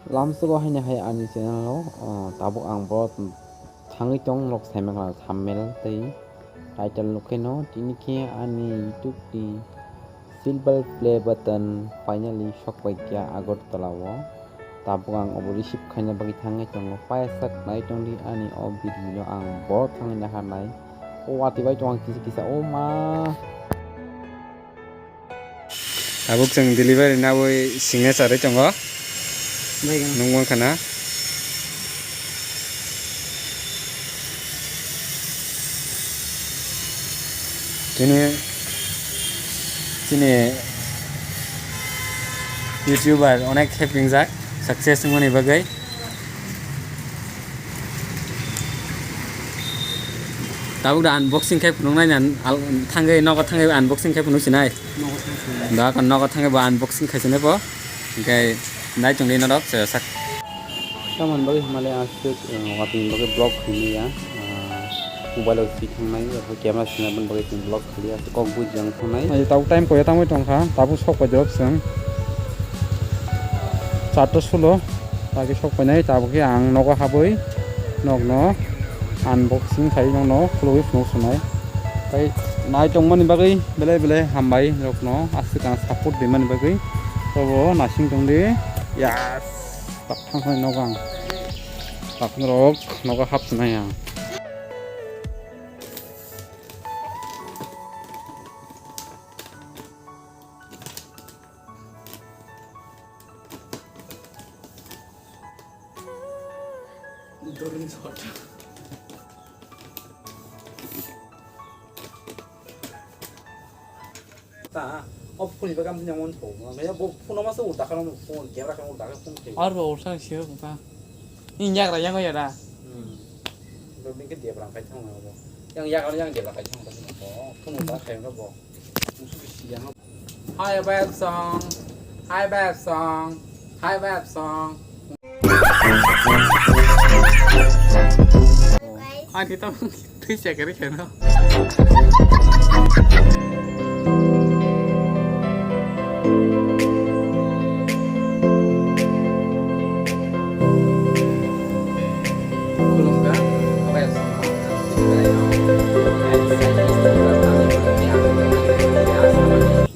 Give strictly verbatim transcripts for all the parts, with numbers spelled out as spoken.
Lamsogo haino hai ani channel o, o, tabuk ang bo thangwi tong, norok saimankha thumbnail tei title nukhe no, tini khe ani YouTube ni silver play button finally sokpaikha Agartala o. Tabuk ang obo receive khaina bagwi thangwi tongo, paisa nai tongdi ani o video no ang bo thangwi naharnai. O watwi bai tong ang kisa kisa, o ma. Tabuk chwng delivery nawi signature ri tongo. Bai gana. Nung wngkha na? Tini chini YouTuber onek happy wngjak, success wngmani bagwi. Tabuk da unboxing khai phunuknai na, al-, thangwi nogo thangwi unboxing khai phunuk sinai. Nogo thangwi sinai. Da kon nogo thangwi bo unboxing khai sinai bo. Hingkai nai tongdi norok se sak. Tamoni bagwi hwnmale aswk, eh, watwi bagwi vlog khaimaya. Ah, mobile o si thangnai, camera sinai boni bagwi chwng vlog khaiya, kok bui jang thangnai. Ai, tabuk time koya tangwi tongkha, tabuk sok pai jorok chwng. Charta sulo, tagwi sok painai, tabuk khe ang nogo habwi nokno unboxing khai nokno khulugwi phunuk swnai. Tai nai tongmani bagwi belai belai hambai nokno aswk ang support rimani bagwi. Tobo nasing tongdi. Yes. Tak thang thang nogo ang. Tak rok nogo hap swnai ang. Dorni sota. Ta, o phone iba kam nyamon tho. Me bo phone ma se uda kan phone, camera kan uda kan phone. Ar bo ursa sio ka. Ni nyak ra yang ya da. Hmm. Bo bingke dia berang kai thang na bo. Yang ya kan yang dia berang kai thang na bo. Phone uda kai na bo. Musu kisi yang. Hi bad song. Hi bad song. Hi bad song. Ani tamo twi chakari kheno. Khulumkha,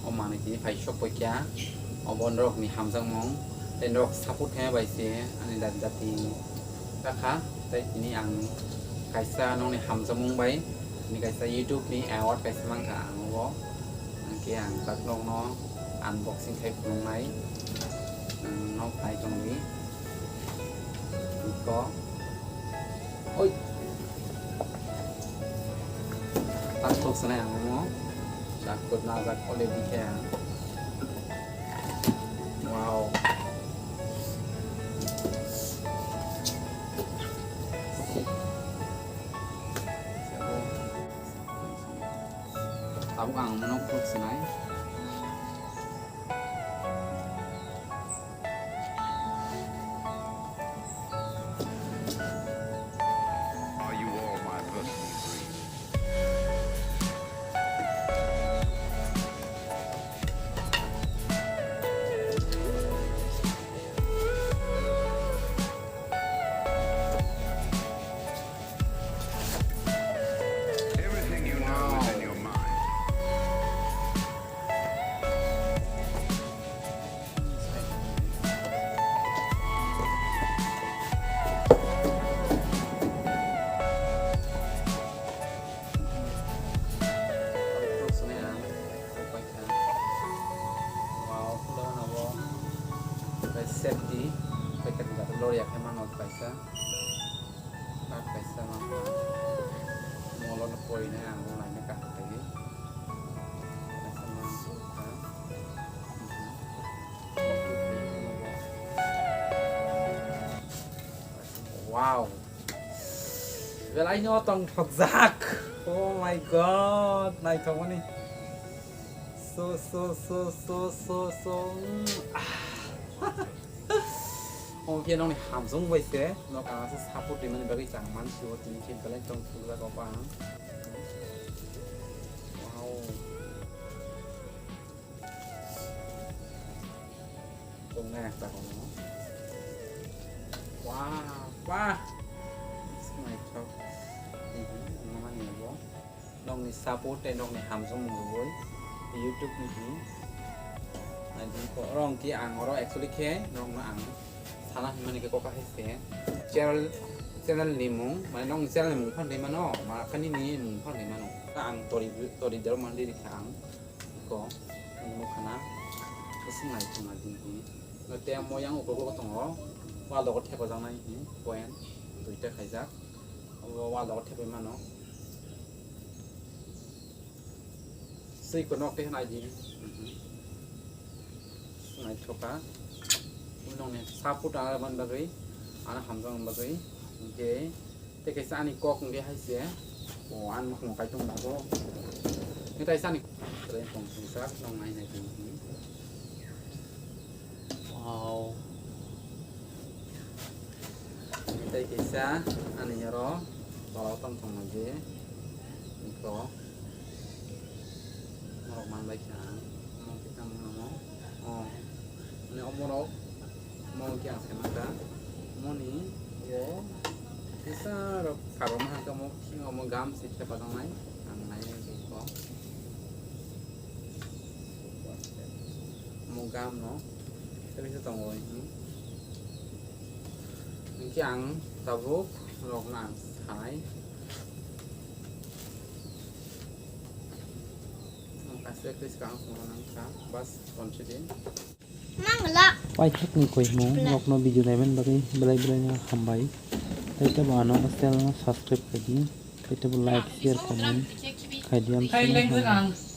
o manwi tini phai sok paikha, obo norokni hamjakmung, tei norok support khaima bai se ani da-, jati kakha, tei tini ang kaisa nokni hamjakmung bai, tini kaisa YouTube ni award kaisa mankha ang o, hwnkhe ang tak nokno unboxing khai phunuknai, nwng nok nai tongdi. Iko. Oi. Tak tok sanai ang mo. Jakut na jak kole dikhe ang. Wow. Tabuk ang mo nok tok sanai. Are you all my personal dreams? Everything you know is in your mind. Wow, safety, packet lorry ya khe mano kaisa. Card kaisa mankha. Molo no porinai ang o laina kaham kaiwi. Kaisa mankha. Wow. Belai no tongthokjak. Oh my God, naithokmani. So, so, so, so, so, so. Mm, ah. Omo khe nokni hamjwng bai se, nok ang se support rimani bagwi chang man sio, tini khe belai tong phuru jago ang. Wow. Tongnai ang ta kono. Wah, wah. Naithok. Ini, ini mana nih, Bro? Nokni support tei nokni hamjakmung rwui YouTube ni hwn. Naidi ko, oro hwnkhe ang oro actually khe nokno ang sana hwnmani khe kok hai se. Channel, channel ni mung, mane nokni channel ni mung phan rwui mano, ma kani ni mung phan rwui mano. Ang tori, tori dero mandi rikha ang. Ko, ang mokha na. Bwswk naithok na di hwn. Tei mo yang ukulok tongo. Wall dogo thepajaknai hwn. Point duita khaijak. Obo wall dogo thepai mano. Swi kwno khe nai di. Mhm. Naithoka. Nokni support ang man bagwi, ano hamjakna bagwi. Hwnkhe tei kaisa ani kok hwnkhe hai se. O, ani mokol kaitung bago. Hwnkhe kaisa ani tong sijak, nong nai nai tong. Wow. Tei kaisa ani oro tola o tong tong nai di. Iko. Norok man bai kha ang. Omo khe tamo namo. O. Ani omo rok. Omo khe ang sai mankha. Omo ni o. Kisa rok sabo mankha omo khe omo gam se thepa tongnai. Ang nai iko. Omo gam no. Tei kisa tongo. Hwnkhe ang tabuk rok no ang sanai. Ang kaisa khe swkang songna nang kha, bas tonsi di. Paithakni koimung rokno video naiman bagwi belai belai no hambai. Tei tebo ano channel no subscribe khai di. Tei tebo like, share, comment khai di, amsong no hambai.